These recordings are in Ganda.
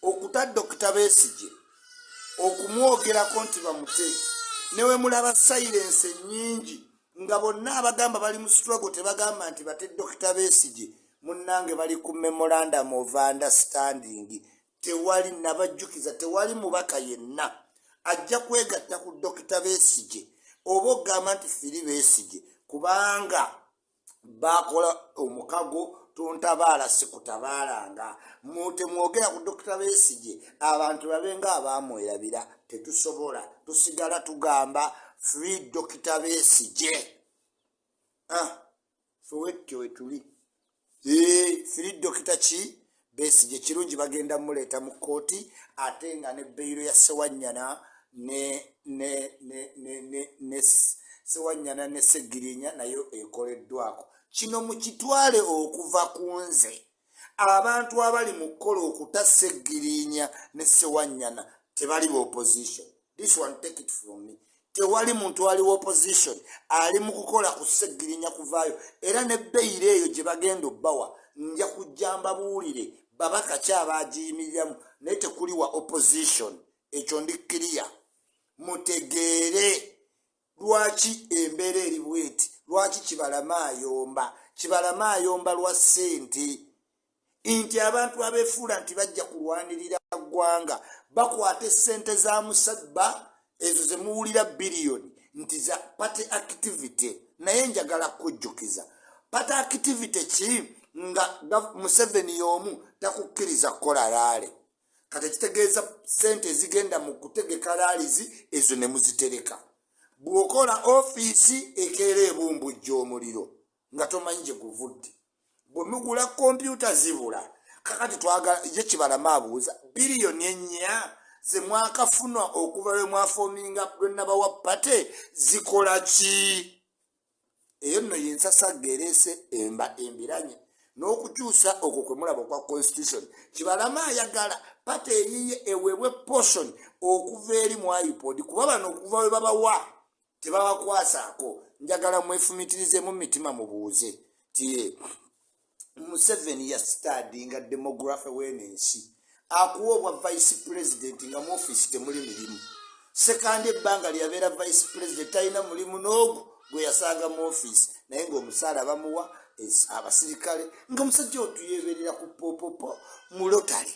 Okuta Dokita Besigye, okumwogerako nti bamute, newe mulaba silence ennyingi nga bonna abagamba bali mu struggle tebagamba nti bate Dokita Besigye. Munnange, bali ku memorandum of understanding. Tewali, nabajjukiza, tewali mubaka yenna ajja kwegatta ku Dokita Besigye oba okugamba nti free Besigye, kubanga bakola omukago tontabaala sikutabaalanga. Temwogera ku Dokita Besigye, abantu babenga abamwerabira. Tetusobola, tusigala tugamba free Dokita Besigye. Ah, fewetyo wetuli. Free Dokita ki Besigye. Kirungi bagenda muleeta mu kooti, ate nga ne bail ya Sewanyana ne Sewanyana ne Segirinya nayo ekoleddwako. Kino mukitwale okuva ku nze, abantu abali mu kukola okuta Segirinya ne Sewanyana tebali ba opposition. This one, take it from me, tewali muntu ali opposition ali mu kukola ku Segirinya kuvaayo. Era ne bail eyo gye bagenda obbawa, nja kujja mbabuulire babaka ki abagiyimiriramu, naye tekuli wa opposition. Ekyo ndi clear. Mutegeere lwaki embeera eri bweti, lwaki Kibalama ayomba. Kibalama ayomba lwa ssente, nti abantu abeefuula nti bajja kulwanirira ggwanga bakwata essente za musabba ezo zemuwulira biliyoni nti za party activity. Naye njagala kujjukiza, party activity ki nga Museveni y'omu takukkiriza kukola rally? Kati ekitegeeza sente ezigenda mu kutegeka rallies ezo ne muzitereka. Bw'okola ofiisi ekeera ebumbujja omuliro nga tomanyi gye guvudde, bwe mugula kompyuta zibula. Kakati twagala ye Kibalama abuuza, biliyoni 4 ze mwakafuna okuva lwe mwaforminga, lwe nabawa party, zikola ki? Eyo nno yensasagga ereese emba embiranye n'okukyusa okwo kwe mulaba okwa constitution. Kibalama ayagala party eyiye eweebwe portion okuva eri mu IPOD, kuba bano okuva we babawa tebabakwasaako. Njagala mwefumitirizeemu mitima, mubuuze tiye Museveni yastudyinga demography w'eno ensi, akuwa obwa vice president nga mu ofiisi temuli mirimu. Sekandi ebbanga lyabeera vice president talina mulimu n'ogwo gwe yasanga mu ofiisi, naye ng'omusaala bamuwa abasirikale, nga omusajja otuyeberera ku popopo mu lotale.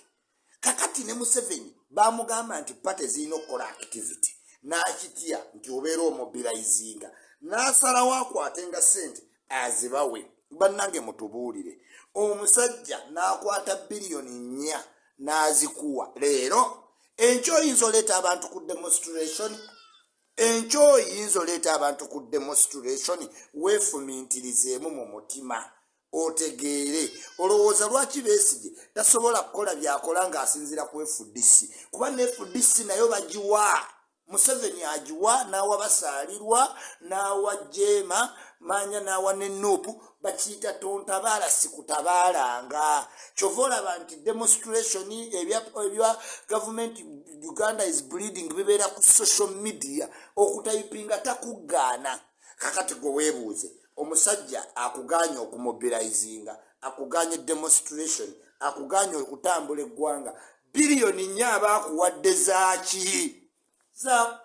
Kakati ne Museveni bamugamba nti party zirina okukola activity, n'akitya nti obeera omobilizinga, n'asalawo akwatenga sente azibawe. Bannange, mutubuulire, omusajja n'akwata biliyoni 4 n'azikuwa leero, enkyo oyinza oleeta abantu ku demonstration? Enkyo oyinza oleeta abantu ku demonstration? Weefumintirizeemu mu mutima otegeere. Olowooza lwaki Besigye tasobola kukola byakola ng'asinziira ku FDC? Kuba ne FDC nayo bagiwa Museveni, agiwa n'awa Basaalirwa, n'awa Jeema manya, n'awa ne NUP. Bakiyita tontabaala sikutabaalanga. Kyova olaba nti demonstration ebya gavumenti "Uganda is bleeding" bibeera ku social media, okutypinga takugaana. Kakati gwe weebuuze, omusajja akuganye okumobilizinga, akuganye demonstration, akuganye okutambula eggwanga, biliyoni 4 aba akuwadde zaaki? Za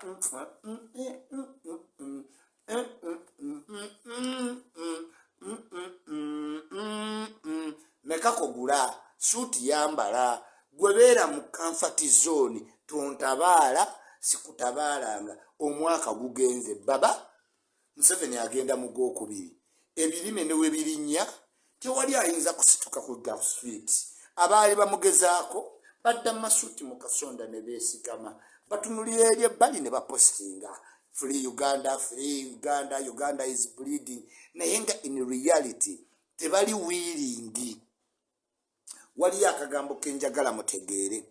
meka? Kogula suuti, yambala, gwe beera mu comfort zone. Tontabaala sikutabaalanga. Omwaka gugenze, baba Museveni agenda mu gwokubiri. Ebirime ne webirinnya tewali ayinza kusituka ku gaf street. Abaali bamugezaako badda mu masuuti mu kasonda ne beesigama, batunulira eri ebbali ne bapostinga "Free Uganda, free Uganda, Uganda is bleeding", naye nga in reality tebali willing. Waliyo akagambo kenjagala mutegeere,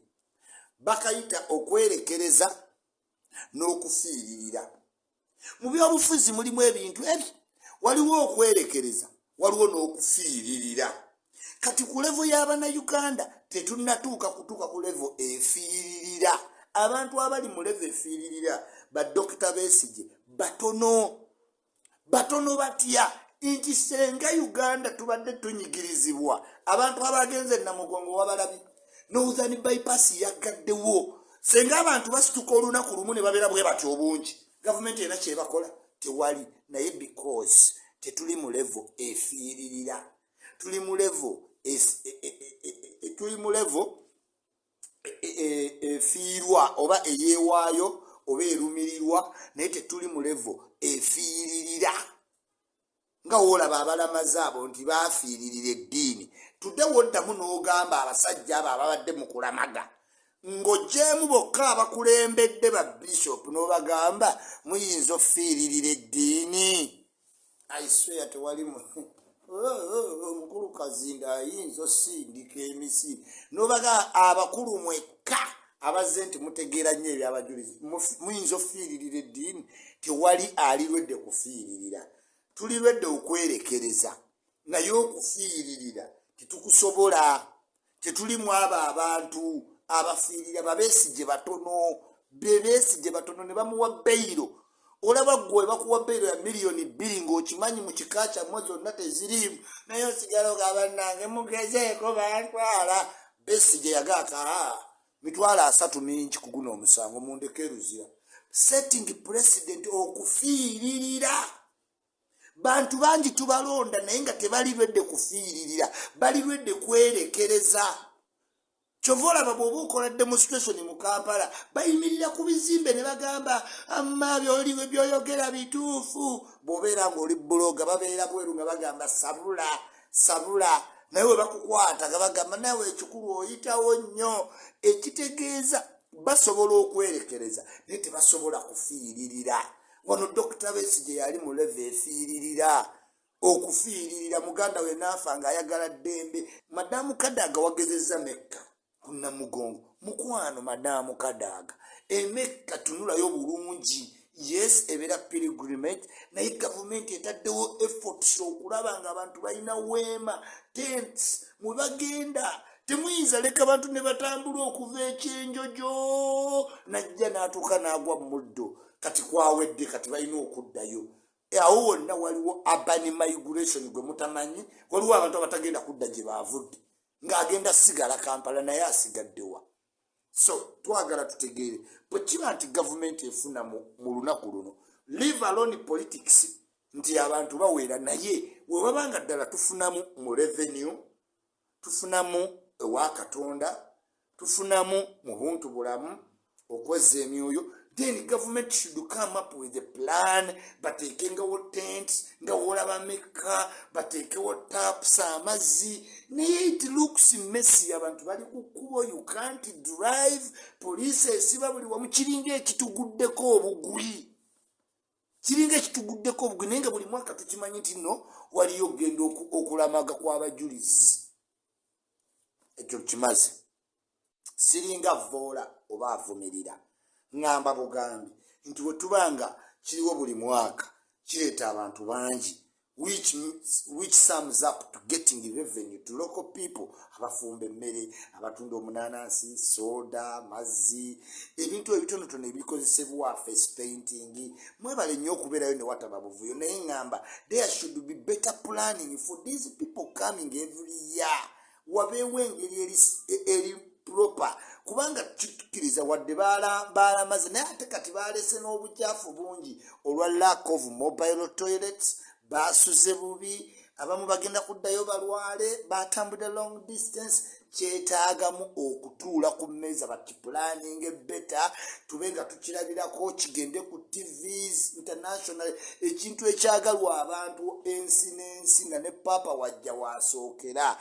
bakayita okwerekereza n'okufiiririra. Mu byobufuzi mulimu ebintu ebi, waliwo okwerekereza, waliwo n'okufiiririra. Kati ku level y'Abannayuganda tetunnatuuka kutuuka ku level efiiririra. Abantu abali mu level efiiririra Badokita Besigye batono batono. Batya nti senga Uganda tubadde tunyigirizibwa, abantu abagenze Namugongo wabalabye. Northern Bypass yagaddewo. Senga abantu basituka olunaku lumu ne babeera bwe batyo obungi, gavumenti erina kyebakola? Tewali. Naye because tetuli mu level efiiririra, tuli mu level efiirwa oba eyeewaayo oba erumirirwa, naye tetuli mu level efiiririra nga woolaba abalamazi abo nti baafiiririra eddiini. Tudde woddamu n'ogamba abasajja abo ababadde mu kulamaga, ng'ogjeemu bokka abakulembedde ba bishop, n'obagamba muyinza ofiiririra eddiini. I swear, tewali omukulu Kazinda ayinza osindika emisi n'obaga abakulu mwekka abazze nti mutegeera nnyo ebyabajulizi, muyinza ofiiririra eddiini. Tewali alirwedde kufiiririra. Tulirwedde okwerekereza, naye okufiiririra tetukusobola. Tetulimu abo abantu abafiirira. Babesigye batono, bebesigye batono ne bamuwa bail. Olaba gwe bakuwa bail ya miliyoni 2 ng'okimanyi mu kika kyammwe zonna teziriimu, naye osigala ogamba, "Nange mugezeeko bantwala." Besigye yagaaka 300,000 mingi ku guno omusango, mundeke Luzira. Setting president okufiiririra bantu bangi tubalonda, naye nga tebalirwedde kufiiririra, balirwedde kwerekereza. Kyova olaba bw'oba okola demonstration mu Kampala, bayimirira ku bizimbe ne bagamba, "Amma byoliwe byoyogera bituufu." Bw'obeera ng'oli blogger, babeera bweru nga bagamba, "Sabula, sabula." Naye we bakukwata nga bagamba, "Nawe ekikulu oyitawo nnyo." Ekitegeeza basobola okwerekereza, naye tebasobola kufiiririra. Wano Dr Besigye yali mu level efiiririra. Okufiiririra muganda we naafa ng'ayagala ddembe. Madamu Kadaga, wagezezza Mekka ku Namugongo. Mukwano, Madamu Kadaga, emekka tunulayo bulungi. Yes, ebeera pilgrimage, naye gavumenti etaddewo efforts okulaba nga abantu balina weema, tents mwe bagenda. Temuyinza leka bantu ne batambula okuva ekyenjojo najja n'atuuka n'agwa mu muddo. Kati kwawedde, kati balina okuddayo. Awo wonna waliwo urban migration gwe mutamanyi. Waliwo abantu abatagenda kudda gye baavudde, ng'agenda sigala Kampala, naye asigaddewa? So twagala tutegeere bwe kiba nti gavumenti efuna mu lunaku luno, leave alone politics nti abantu bawera, naye bwe baba nga ddala tufunamu mu revenue, tufunamu ewa Katonda, tufunamu mu buntu bulamu okwezza emyoyo, then government should come up with a plan. Bateekengawo tents nga wolaba Mekka, bateekewo taps, amazzi. Naye it looks messy. Abantu bali ku kkubo, you can't drive, poliisi esiba buli wamu. Kiringa ekituguddeko obugwi, kiringa ekituguddeko obugwi. Naye nga buli mwaka tukimanyi nti no waliyo okugenda okulamaga kw'abajulizi. Ekyo kimaze. Siringa voola oba avumirira, ŋŋamba bugambi nti bwe tuba nga kiriwo buli mwaka, kireeta abantu bangi, which sums up to getting revenue to local people, abafumba emmere, abatunda omunanansi, soda, mazzi, ebintu ebitonotono ebikozesebwa, face painting. Mwebale nnyo okubeerayo ne wataba buvuyo, naye ŋŋamba there should be better planning for these people coming every year. Wabeewo engeri eri proper, kubanga kitukkiriza wadde balamaze, naye ate kati balese n'obukyafu bungi olwa lack of mobile toilets. Basuze bubi, abamu bagenda kuddayo balwale, batambudde long distance. Kyetaagamu okutuula ku mmeeza bakiplanninge better, tube nga tukirabirako, kigende ku TVs international, ekintu ekyagalwa abantu ensi n'ensi, nga ne Paapa wajja wasookera.